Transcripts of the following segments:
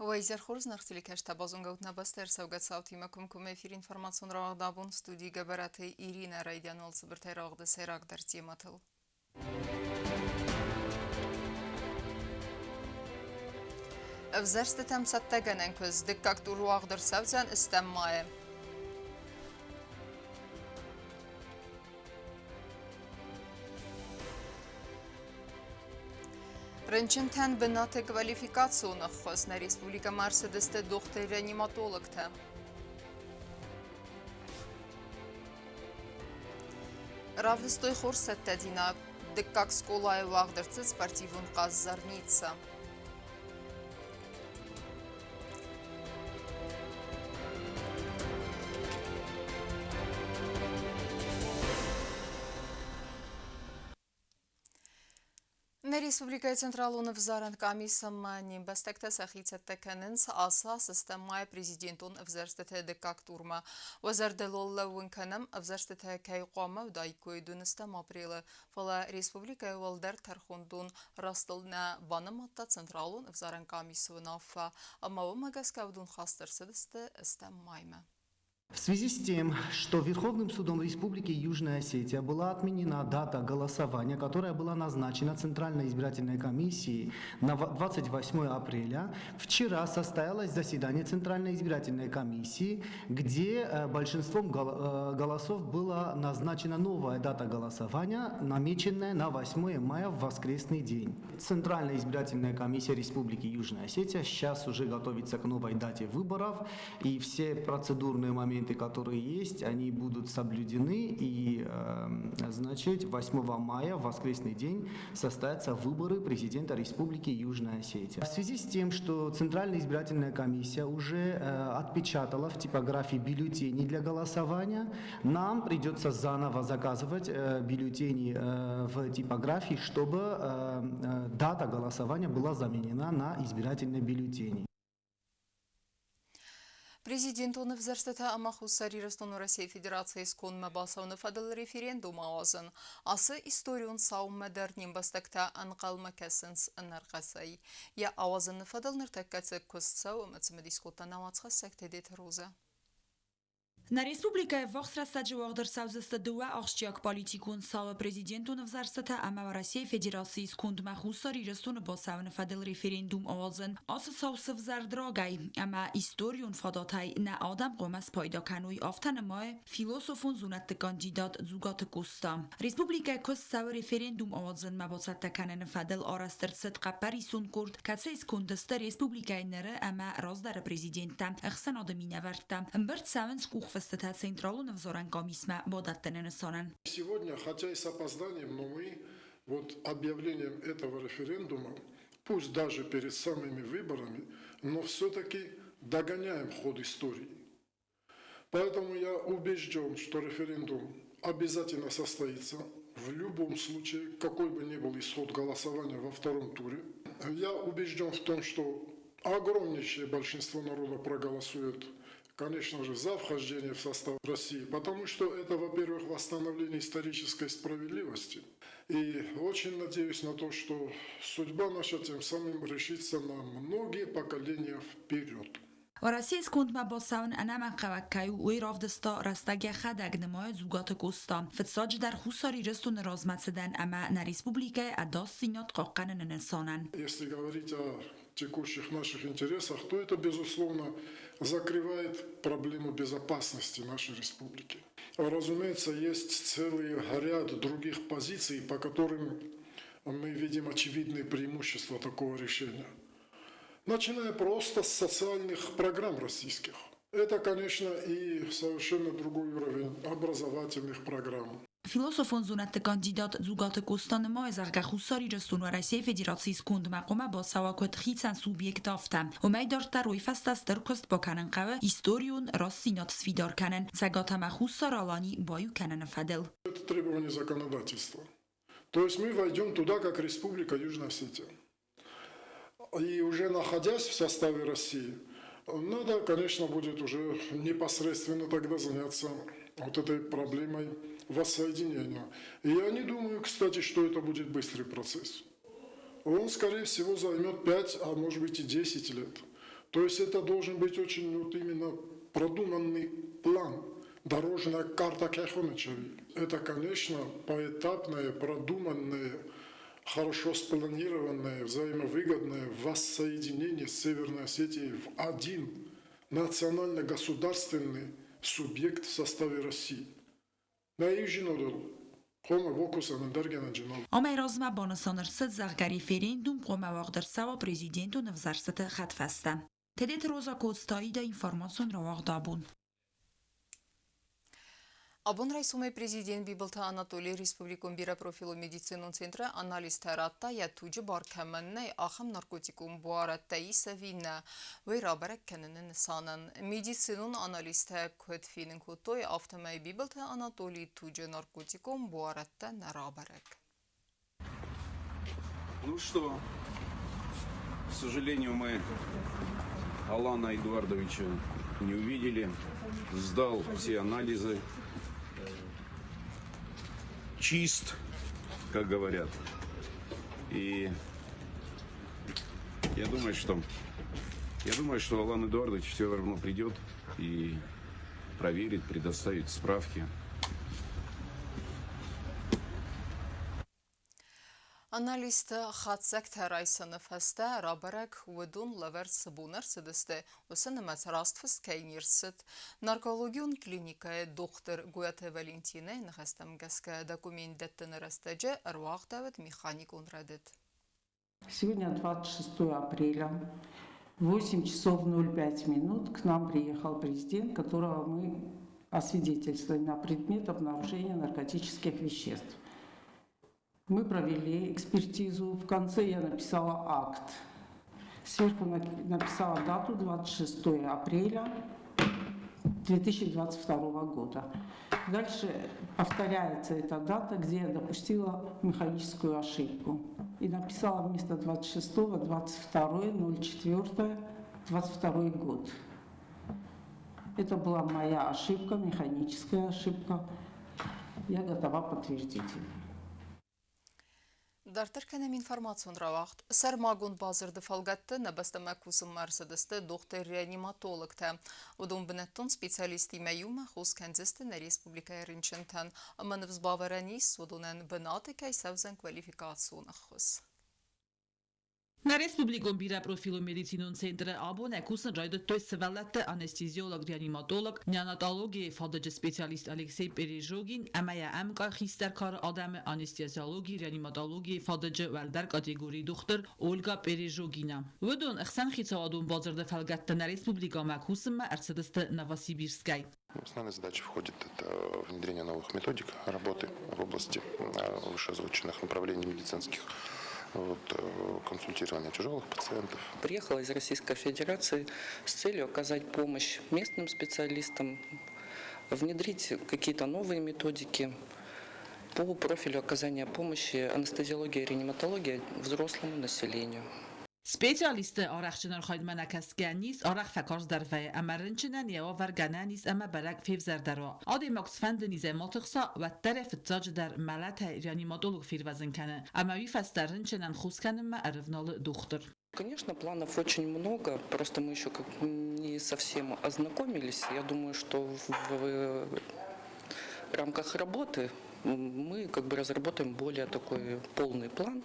Уӕ изӕр хорз, нӕ телекӕстӕ базонгӕут нӕ бӕстӕ ӕрцӕугӕ цаутимӕ комкоммӕ эфир информацион рауагъд абон студийы Гӕбӕраты Иринӕ райдиан уал цыбыртӕй рауагъды сӕйрагдӕр темӕтыл. Ӕвзӕрстытӕм цӕттӕгӕнӕн куыдз дыккаг тур уагъд ӕрцӕудзӕн стӕм майы. Рынчынтӕн бынаты квалификацион ӕххуыс нӕ республикӕмӕ ӕрцыдысты дохтыр-реаниматологтӕ. Равдыстой хорз цӕттӕдзинад. Дыккаг скъолайы уагъд ӕрцыд спортивон хъаз «Зарница». Нӕ республикӕйы Централон ӕвзарӕн къамисмӕ не мбӕстӕгтӕ сӕхи цӕттӕ кӕнынц ацы азы майы президентон ӕвзӕрстыты дыккаг турмӕ. Уӕ зӕрдыл лӕууын кӕнӕм, ӕвзӕрстытӕ кӕй хъуамӕ уыдаиккой дуныстӕм апрелы, фӕлӕ республикӕйы уӕлдӕр тӕрхондон растыл нӕ банымадта Централон ӕвзарӕн къамисы уынаффӕ, ӕмӕ уымӕ гӕсгӕ уыдон хаст ӕрцыдысты ӕстӕм маймӕ. В связи с тем, что Верховным судом Республики Южная Осетия была отменена дата голосования, которая была назначена Центральной избирательной комиссией на 28 апреля, вчера состоялось заседание Центральной избирательной комиссии, где большинством голосов была назначена новая дата голосования, намеченная на 8 мая в воскресный день. Центральная избирательная комиссия Республики Южная Осетия сейчас уже готовится к новой дате выборов, и все процедурные моменты, которые есть, они будут соблюдены. И, значит, 8 мая, в воскресный день, состоятся выборы президента Республики Южная Осетия. В связи с тем, что Центральная избирательная комиссия уже отпечатала в типографии бюллетени для голосования, нам придется заново заказывать бюллетени в типографии, чтобы дата голосования была заменена на избирательные бюллетени. Президентон ӕвзӕрстытӕ ӕмӕ Хуссар Ирыстоны Уӕрӕсейы Федерацийы скондмӕ бацӕуыны фӕдыл референдум ауадзын. Ацы историон цаумӕ дӕр не мбӕстӕгтӕ ӕнхъӕлмӕ кӕсынц ӕнӕрхъӕцӕй. Йӕ ауадзыны фӕдыл ныртӕккӕ цы куыст цӕуы ӕмӕ цымыдис кодта нӕ уацхӕссӕг Тедеты Розӕ. Нӕ республикӕйы ӕввахс рӕстӕджы уагъд ӕрцӕудзысты дыууӕ ахсджиаг политикон цауы президентон ӕвзӕрстытӕ ӕмӕ Уӕрӕсейы Федерацийы скондмӕ Хуссар Ирыстоны бацӕуыны фӕдыл референдум ауадзын. Ацы цау сывзӕрд рагӕй ӕмӕ историон фадатӕй нӕ адӕм хъуамӕ спайда кӕной, афтӕ нымайы философон зонӕдты кандидат Дзугаты Къоста. Республикӕйы куыст цӕуы референдум ауадзынмӕ бацӕттӕ кӕныны фӕдыл арӕзт ӕрцыд хъӕппӕрисон къорд, кӕцыйы сконды сты республикӕйы ныры ӕмӕ раздӕры президенттӕ, ӕхсӕнады минӕвӕрттӕ. Ӕмбырд цӕуынц къухфыстытӕ Централон ӕвзарӕн къамисмӕ бадӕттыны нысанӕн. Сегодня, хотя и с опозданием, но мы вот объявлением этого референдума, пусть даже перед самыми выборами, но все-таки догоняем ход истории. Поэтому я убежден, что референдум обязательно состоится в любом случае, какой бы ни был исход голосования во втором туре. Я убежден в том, что огромнейшее большинство народа проголосует, конечно же, за вхождение в состав России, потому что это, во-первых, восстановление исторической справедливости. И очень надеюсь на то, что судьба наша тем самым решится на многие поколения вперед. Уӕрӕсейы скондмӕ бацӕуын ӕнӕмӕнгхъӕуӕг кӕй у, уый равдыста рӕстӕг йӕхӕдӕг, нымайы Дзугаты Къоста. Фыццаджыдӕр Хуссар Ирыстоны размӕцыдӕн ӕмӕ нӕ республикӕйы ӕдасдзинад хъахъхъӕныны нысанӕн. Если говорить о текущих наших интересах, то это, безусловно, закрывает проблему безопасности нашей республики. Разумеется, есть целый ряд других позиций, по которым мы видим очевидные преимущества такого решения начиная просто с социальных программ российских. Это, конечно, и совершенно другой уровень образовательных программ. Философон зонӕдты кандидат Дзугаты Къоста нымайы, зӕгъгӕ, Хуссар Ирыстон Уӕрӕсейы Федерацийы скондмӕ хъуамӕ бацӕуа куыд хицӕн субъект, афтӕ. Уымӕй дарддӕр уый фӕстӕ стыр куыст бакӕнын хъӕуы историон рӕстдзинад сфидар кӕнын, Цӕгат ӕмӕ Хуссар Алани баиу кӕныны фӕдыл. Это требование законодательства. То есть мы войдем туда как Республика Южная Осетия. И уже находясь в составе России, надо, конечно, будет уже непосредственно тогда заняться вот этой проблемой воссоединения. И я не думаю, кстати, что это будет быстрый процесс. Он, скорее всего, займет 5, а может быть и 10 лет. То есть это должен быть очень вот именно продуманный план, дорожная карта Кяхонычеви. Это, конечно, поэтапное, продуманное, хорошо спланированное, взаимовыгодное воссоединение Северной Осетии в один национально-государственный субъект в составе России. Амӕй размӕ банысан ӕрцыд, зӕгъгӕ, референдум хъуамӕ уагъд ӕрцӕуа президентон ӕвзӕрстыты хӕдфӕстӕ. Тедеты Роза Коцтаида информацион рауагъд абон. Абон райсомӕй президент Бибылты Анатолий Республикон бирӕпрофилон медицинон центры анализтӕ радта, йӕ туджы бар кӕмӕн нӕй, ахӕм наркотикон буарадтӕ ис ӕви нӕ, уый рабӕрӕг кӕныны нысанӕн. Медицинон анализтӕ куыд фенын кодтой, афтӕмӕй Бибылты Анатолийы туджы наркотикон буарадтӕ нӕ рабӕрӕг. Ну что, к сожалению, мы Алана Эдуардовича не увидели. Сдал все анализы. Чист, как говорят. И я думаю, что Алан Эдуардович все равно придет и проверит, предоставит справки. Анализты хатдзӕгтӕ райсыны фӕстӕ рабӕрӕг, уыдон лӕвӕрд цы бон ӕрцыдысты, уыцы нымӕц раст фыст кӕй не рцыд. Наркологион клиникӕйы дохтыр Гуӕты Валентинӕйы ныхӕстӕм гӕсгӕ документ дӕттыны рӕстӕджы ӕруагъдӕуыд механикон рӕдыд. Сегодня 26 апреля, 8 часов 05 минут к нам приехал президент, которого мы освидетельствовали на предмет обнаружения наркотических веществ. Мы провели экспертизу. В конце я написала акт. Сверху написала дату 26 апреля 2022 года. Дальше повторяется эта дата, где я допустила механическую ошибку. И написала вместо 26 22 04 22 год. Это была моя ошибка, механическая ошибка. Я готова подтвердить ее. Дарддӕр кӕнӕм информацион рауагъд. Сӕрмагонд бадзырды фӕлгӕтты нӕ бӕстӕмӕ кусынмӕ ӕрцыдысты дохтыр-реаниматологтӕ. Уыдон бынӕттон специалисттимӕ иумӕ хос кӕндзысты нӕ республикӕйы рынчынтӕн. Ӕмӕ ныфс бавӕрӕн ис, уыдонӕн бынаты кӕй цӕудзӕн квалификацион ӕххуыс. Нӕ республикон бирӕпрофилон медицинон центры абон кусын райдыдтой сывӕллӕтты анестезиолог-реаниматолог, неонатологийы фадыджы специалист Алексей Пережогин ӕмӕ йӕ ӕмкъай хистӕр кары адӕмы анестезиологи-реаниматологийы фадыджы уӕлдӕр категорийы дохтыр Ольга Пережогина. Уыдон ӕхсӕнхицауадон бадзырды фӕлгӕтты нӕ республикӕмӕ кусынмӕ ӕрцыдысты Новосибирскӕй. Основная задача входит это внедрение новых методик работы в области вышеозвученных направлений медицинских, вот, консультирование тяжелых пациентов. Приехала из Российской Федерации с целью оказать помощь местным специалистам, внедрить какие-то новые методики по профилю оказания помощи анестезиология и реаниматология взрослому населению. Специалистты арӕхстджын архайдмӕ нӕкӕсгӕ, низ арӕх фӕкарздӕр вӕййы ӕмӕ рынчынӕн йӕ уавӕр гӕнӕн ис ӕмӕ бӕрӕг февзӕрдӕр уа. Адӕймаг цыфӕнды низӕй ма тыхса, уӕддӕр ӕй фыццаджыдӕр мӕлӕтӕй реаниматолог фервӕзын кӕны, ӕмӕ уый фӕстӕ рынчынӕн хос кӕнынмӕ ӕрывналы дохтыр. Конечно, планов очень много, просто мы еще как не совсем ознакомились. Я думаю, что в рамках работы мы как бы разработаем более такой полный план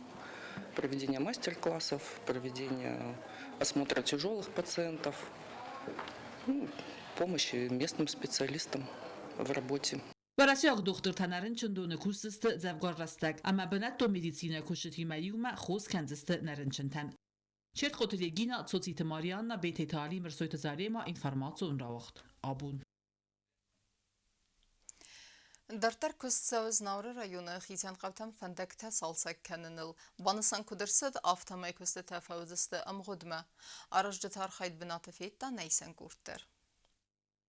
проведения мастер-классов, проведения осмотра тяжелых пациентов, ну, помощи местным специалистам в работе. Уӕрӕсейаг дохтыртӕ нӕ рынчындоны кусдзысты дзӕвгар рӕстӕг ӕмӕ бынӕттон медицинӕйы кусджытимӕ иумӕ хос кӕндзысты нӕ рынчынтӕн. Чертхъоты Регина, Цоциты Марианна, Бететы Али, Мырсойты Зарема, информацион рауагъд. Абон. Дарддӕр куыст цӕуы Знауыры районы хицӕн хъӕутӕм фӕндӕгтӕ цалцӕг кӕныныл. Банысан куыд ӕрцыд, афтӕмӕй куыстытӕ фӕуыдзысты ӕмгъуыдмӕ. Аразджыты архайд бынаты федта нӕ исӕн къорд дӕр.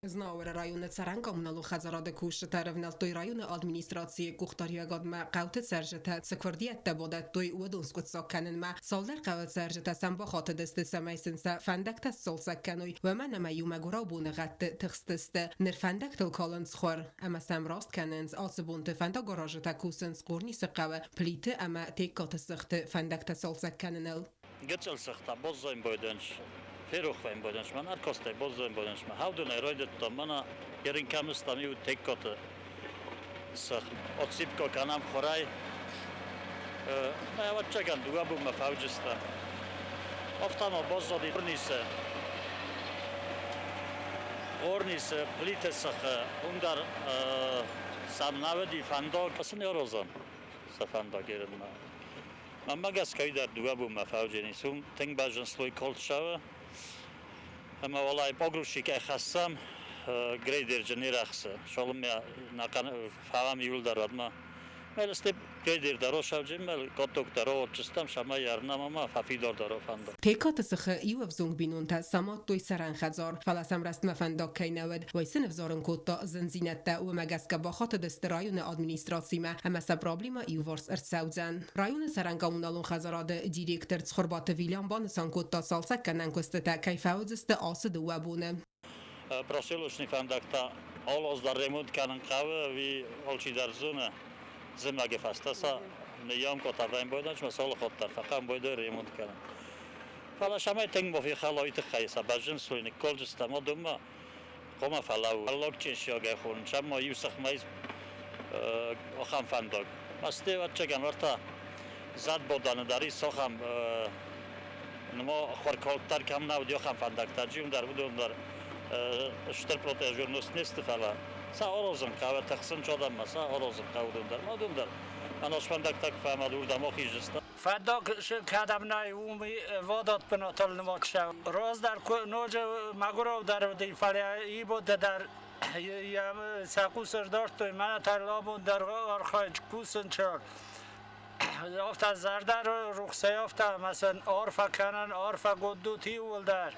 Знауыры районы цӕрӕн-коммуналон хӕдзарады кусджытӕ ӕрӕвнӕлдтой районы администрацийы къухдариуӕгадмӕ хъӕуты цӕрджытӕ цы куырдиӕттӕ бадӕттой, уыдон скъуыддзаг кӕнынмӕ. Цалдӕр хъӕуы цӕрджытӕ сӕм бахатыдысты, цӕмӕй сын сӕ фӕндӕгтӕ сцалцӕг кӕной, уымӕн ӕмӕ иу мӕгуырау боныгъӕдты тыхстысты. Ныр фӕндӕгтыл калынц хуыр ӕмӕ сӕм раст кӕнынц. Ацы бонты фӕндагаразджытӕ кусынц Хъорнисы хъӕуы Плиты ӕмӕ Тегкаты сыхты фӕндӕгтӕ цалцӕг кӕныныл. Гыццыл сыхтӕ баззайын байдайынц. Ферох фембӕлӕн ӕркастӕй баззайын Хӕвдонӕй райдыдтам, мӕнӕ ерын кӕм стӕм, иу Тегкаты сых. Отсипка кӕнӕм хорӕй. Ӕвӕццӕгӕн 2 бонмӕ фӕуджыстӕм. Афтӕ ма баззади Хъорнисы, Плиты сыхы, уым дӕр сӕм нӕ уыди фӕндаг. Сын аразӕм сӕ фӕндаг ерынмӕ. Мӕнмӕ гӕсгӕ дӕр 2 бонмӕ фӕудженис. Уым тынг бӕзджын слой калд цӕуы. Ӕмӕ уалӕй погрузчикӕй хӕссӕм, грейдерджы не рӕхсы. Цалынмӕ фӕуӕм иуылдӕр, уӕдмӕ. Мӕ грейдер дӕр осӕвджын, мӕ каток дӕр оотджыстӕм, сӕмӕй ӕрнӕм ӕмӕ фӕфидардӕр фӕндаг. Тегкаты сыхы иу ӕвзонг бинонтӕ самадтой цӕрӕн хӕдзар, фӕлӕ сӕм рӕстмӕ фӕндаг кӕй нӕ уыд, уый сын ӕвзарын кодта зындзинӕдтӕ. Уымӕ гӕсгӕ бахатыдысты районы администрацимӕ ӕмӕ сӕ проблемӕ иуварс ӕрцӕудзӕн. Районы цӕрӕн-коммуналон хӕдзарады директор Цхуырбаты Вильям банысан кодта, цалцӕггӕнӕн куыстытӕ кӕй фӕуыдзысты ацы 2 боны. Проселочный фӕндӕгтӕ алы аз дӕр ремонт кӕнын хъӕуы, уый алчидӕр зоны. Зымӕджы фӕстӕ сӕ ныййам кодта фӕмбойдӕн, сӕ алы хатт дӕр фӕхъӕмбойдӕй ремонт кӕнын. Фӕлӕ сӕмӕй тынг ма фехӕла, уый тыххӕй сӕ бӕзджын слой ныккалдзыстӕм адонмӕ, хъуамӕ фӕлӕуу. Фӕллаг чъесиагӕй хонын, сӕм ма иу сыхмӕ ис ахӕм фӕндаг. Масте, ӕвӕццӕгӕн, уӕртӕ Зӕдбадӕны дӕр ис ахӕм нма хуаркалддӕр кӕм нӕ уыди, ахӕм фӕндӕгтӕ. Джиум дӕр, уыдон дӕр стыр протежерност не сты, фӕлӕ сӕ аразын хъӕуы, тыхсын адӕммӕ, сӕ аразын хъӕуы уыдон дӕр. Уыдон дӕр ӕнӕс фӕндӕгтӕ куы фӕмӕд, уырдӕм ахиздзысты. Фӕндаг кӕдӕм нӕй, уым вадат бынатыл нымад цӕуы. Раздӕр ноджы мӕгуыраудӕр уыди, фӕлӕ ибонты дӕр сӕ хъус ӕрдардтой, мӕнӕ та абон дӕр архайд кусын чар. Афтӕ зӕрдӕ рухсӕй афтӕ ӕмӕ сын арфӕ кӕнын, арфӕгонд ут иууылдӕр.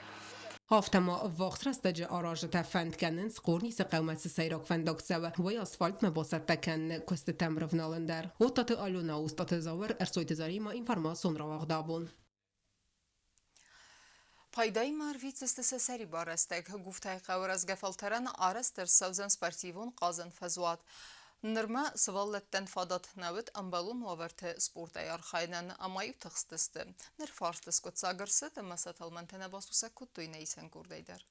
Афтӕ ма ӕввахс рӕстӕджы аразджытӕ фӕнд кӕнынц Хъорнисы хъӕумӕ цы сӕйраг фӕндаг цӕуы, уый асфальтмӕ бацӕттӕ кӕныны куыстытӕм рывналын дӕр. Оттаты Алена, Остъаты Зауыр, Ӕрсойты Заремӕ, информацион рауагъд абон. Пайдайы ӕрвитдзысты сӕ сӕрибар рӕстӕг. Гуфтайы хъӕуы рӕзгӕ фӕлтӕрӕн арӕзт ӕрцӕудзӕн спортивон хъазӕн фӕзуат. Нырмӕ сывӕллӕттӕн фадат нӕ уыд ӕмбӕлон уавӕрты спортӕй архайынӕн ӕмӕ-иу тыхстысты. Ныр фарсты скъуыддзаг ӕрцыд ӕмӕ сӕ тӕлмӕнтӕ нӕ басусӕг кодтой нӕ исӕн къордӕй дӕр.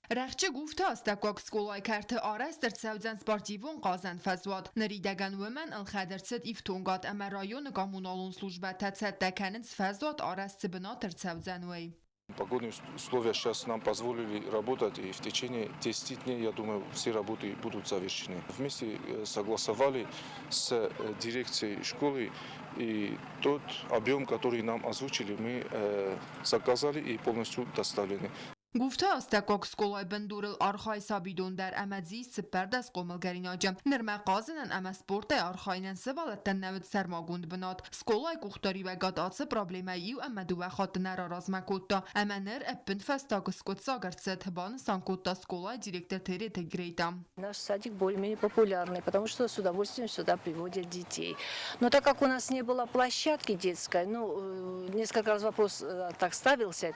Рӕхджы Гуфты астӕуккаг скъолайы кӕрты арӕзт ӕрцӕудзӕн спортивон хъазӕн фӕзуат. Ныридӕгӕн уымӕн ӕлхӕд ӕрцыд ифтонгад ӕмӕ районы коммуналон службӕтӕ цӕттӕ кӕнынц фӕзуат арӕзт цы бынат ӕрцӕудзӕн, уый. Погодные условия сейчас нам позволили работать, и в течение 10 дней, я думаю, все работы будут завершены. Вместе согласовали с дирекцией школы, и тот объем, который нам озвучили, мы заказали и полностью доставлены. Гуфты астӕуккаг скъолайы бындурыл архайы сабидон дӕр ӕмӕ дзы ис 14 хъомылгӕнинаджы. Нырмӕ хъазынӕн ӕмӕ спортӕй архайынӕн сывӕллӕттӕн нӕ уыд сӕрмагонд бынат. Скъолайы къухдариуӕгад ацы проблемӕ 1 ӕмӕ 2 хатты нӕ раразмӕ кодта. Ӕмӕ ныр ӕппынфӕстаг скъуыддзаг ӕрцыд, банысан кодта скъолайы директор Тереты Грейта. Наш садик более-менее популярный, потому что с удовольствием сюда приводят детей. Но так как у нас не было площадки детской, ну, несколько раз вопрос так ставился,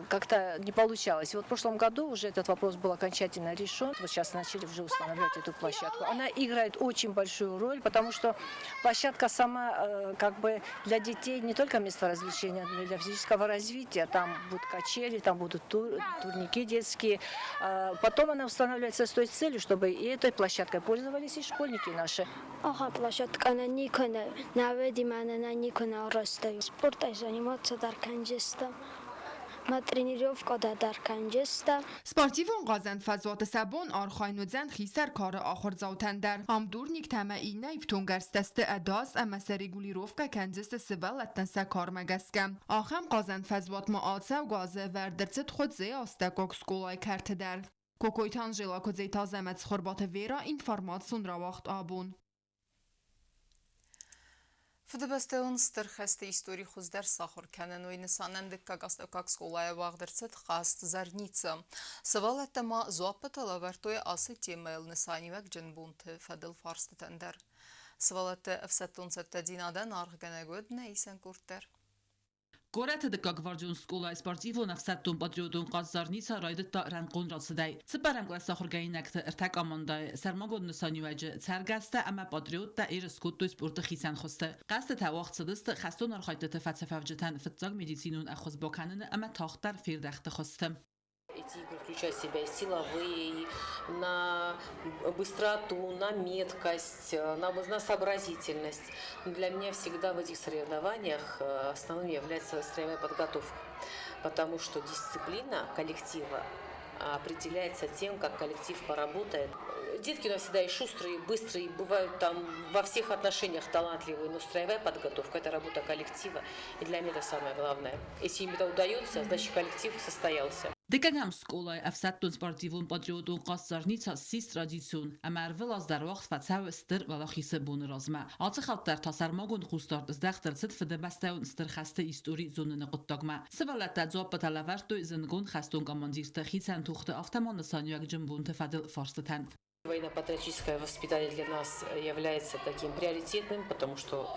как-то не получалось. И вот в прошлом году уже этот вопрос был окончательно решен. Вот сейчас начали уже устанавливать эту площадку. Она играет очень большую роль, потому что площадка сама как бы для детей не только место развлечения, но и для физического развития. Там будут качели, там будут турники детские. Потом она устанавливается с той целью, чтобы и этой площадкой пользовались и школьники наши. Ага, площадка на Никона, на Ведимана на Никона растаю. Спортой заниматься дар канджеста. Ма тренировка да дар канджеста. Спортивон хъазӕн фӕзуаты сӕ бон архайын уыдзӕн хистӕр кары ахуырдзаутӕн дӕр. Ам дурниктӕ ӕмӕ иннӕ ифтонггӕрзтӕ сты ӕдас ӕмӕ сӕ регулировкӕ кӕндзысты сывӕллӕттӕн сӕ кармӕ гӕсгӕ. Ахӕм хъазӕн фӕзуатмӕ ацӕугӕ азы ӕвӕрд ӕрцыд Хуыдзейы астӕуккаг скъолайы кӕрты дӕр. Кокойты Анжела, Куыдзеты Азӕмӕт, Цхуырбаты Вера, информацион рауагъд абон. Фыдыбӕстӕйон стыр хӕсты истори хуыздӕр сахуыр кӕнын, уый нысанӕн дыккаг астӕуккаг скъолайы уагъд ӕрцыд хъазт «Зарница». Сывӕллӕттӕ ма дзуаппытӕ лӕвӕрдтой ацы темӕйыл нысаниуӕгджын бонты фӕдыл фарстытӕн дӕр. Сывӕллӕтты ӕфсӕддон цӕттӕдзинадӕн аргъгӕнӕг уыд нӕ исӕн къорд дӕр. Горӕты дыккаг гвардион скъолайы спортивон ӕфсӕддон-патриотон хъазт Зарница райдыдта рӕнхъон рацыдӕй. Цыппӕрӕм къласы ахуыргӕнинӕгты ӕртӕ командӕйы сӕрмагонд нысаниуӕджы цӕргӕстӕ ӕмӕ патриоттӕ ерыс кодтой спорты хицӕн хуызты. Хъӕзтытӕ уагъд цыдысты хӕстон архайдтыты фӕцӕфӕвджытӕн фыццаг медицинон ӕххуыс бакӕныны ӕмӕ тагъддӕр фердӕхты хуызты. Эти игры включают в себя и силовые, и на быстроту, на меткость, на сообразительность. Но для меня всегда в этих соревнованиях основным является строевая подготовка, потому что дисциплина коллектива определяется тем, как коллектив поработает. Детки у нас всегда и шустрые, и быстрые, и бывают там во всех отношениях талантливые, но строевая подготовка – это работа коллектива, и для меня это самое главное. Если им это удается, значит, коллектив состоялся. Дыккӕгӕм скъолайы ӕфсӕддон-спортивон-патриотон хъазт Зарница ссис традицион ӕмӕ ӕрвылаз дӕр уагъд фӕцӕуы Стыр Уӕлахизы боны размӕ. Ацы хатт дӕр та сӕрмагонд хъусдард здӕхт ӕрцыд Фыдыбӕстӕйон Стыр хӕсты истори зоныны хъуыддагмӕ. Сывӕллӕттӕ дзуаппытӕ лӕвӕрдтой зындгонд хӕстон командирты хицӕн тохты, афтӕ ма нысаниуӕгджын бонты фӕдыл фарстытӕн. Военно-патриотическое воспитание для нас является таким приоритетным, потому что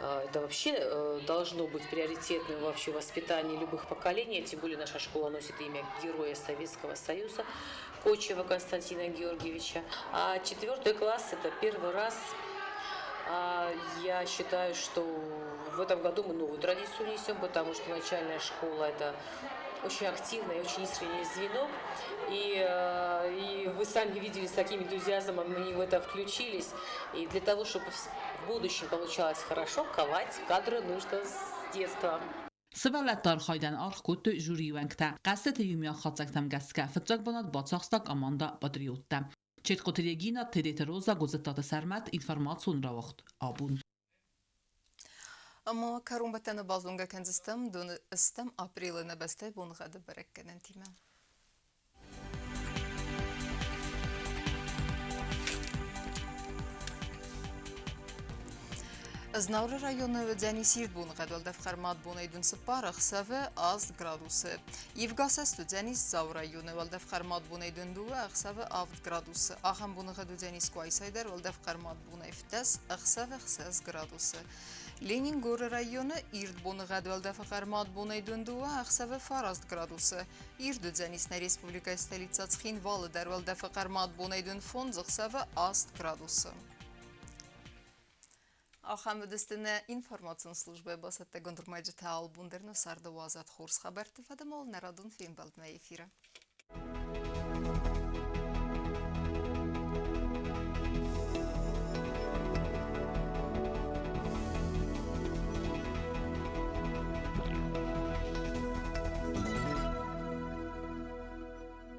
это вообще должно быть приоритетным вообще воспитание любых поколений, тем более наша школа носит имя Героя Советского Союза Кочева Константина Георгиевича. А четвертый класс – это первый раз. Я считаю, что в этом году мы новую традицию несем, потому что начальная школа – это очень активное и очень искреннее звено. И вы сами видели, с каким энтузиазмом мы в это включились. И для того, чтобы в будущем получалось хорошо, ковать кадры нужно с детства. Сывӕллӕтты архайдӕн аргъ кодтой жюрийы уӕнгтӕ. Хъӕзтыты иумиаг хатдзӕгтӕм гӕсгӕ фыццаг бынат бацахста командӕ «Патриоттӕ». Четкъоты Регина, Тедеты Роза, Гуыдзыттаты Сӕрмӕт, информацион рауагъд «Абон». Ӕмӕ кӕронбӕттӕны базонгӕ кӕндзыстӕм доны стӕм апрелы нӕ бӕстӕйы боныгъӕды бӕрӕггӕнӕнтимӕ. Знауыры районы уыдзӕни сирд боныгъӕд уӕлдӕф хъӕрмад бонӕй дын 4, ӕхсӕвы 8 градусы. Ивгӕ уыдзӕнис Дзауы районы уӕлдӕф хъӕрмад бонӕй дын 2, ӕхсӕвы 7 градусы. Ахӕм боныгъӕд уыдзӕнис Къуайсайы дӕр уӕлдӕф хъӕрмад бонӕй 17, ӕхсӕвы 6 градусы. Ленингоры районы ирд боныгъӕд уӕлдӕфы хъӕрмад бонӕй дын 2, ӕхсӕвы 9 градусы. Ирд уыдзӕнис нӕ республикӕйы столицӕ Цхинвалы дӕр уӕлдӕфы хъӕрмад бонӕй дын 5, ӕхсӕвы 8 градусы. Ахӕм уыдысты нӕ информацион службӕйы бацӕттӕгонд ӕрмӕджытӕ албон дӕр нӕ царды уадзӕд хорз хабӕртты фӕдыл нӕ радон фембӕлдмӕ эфиры.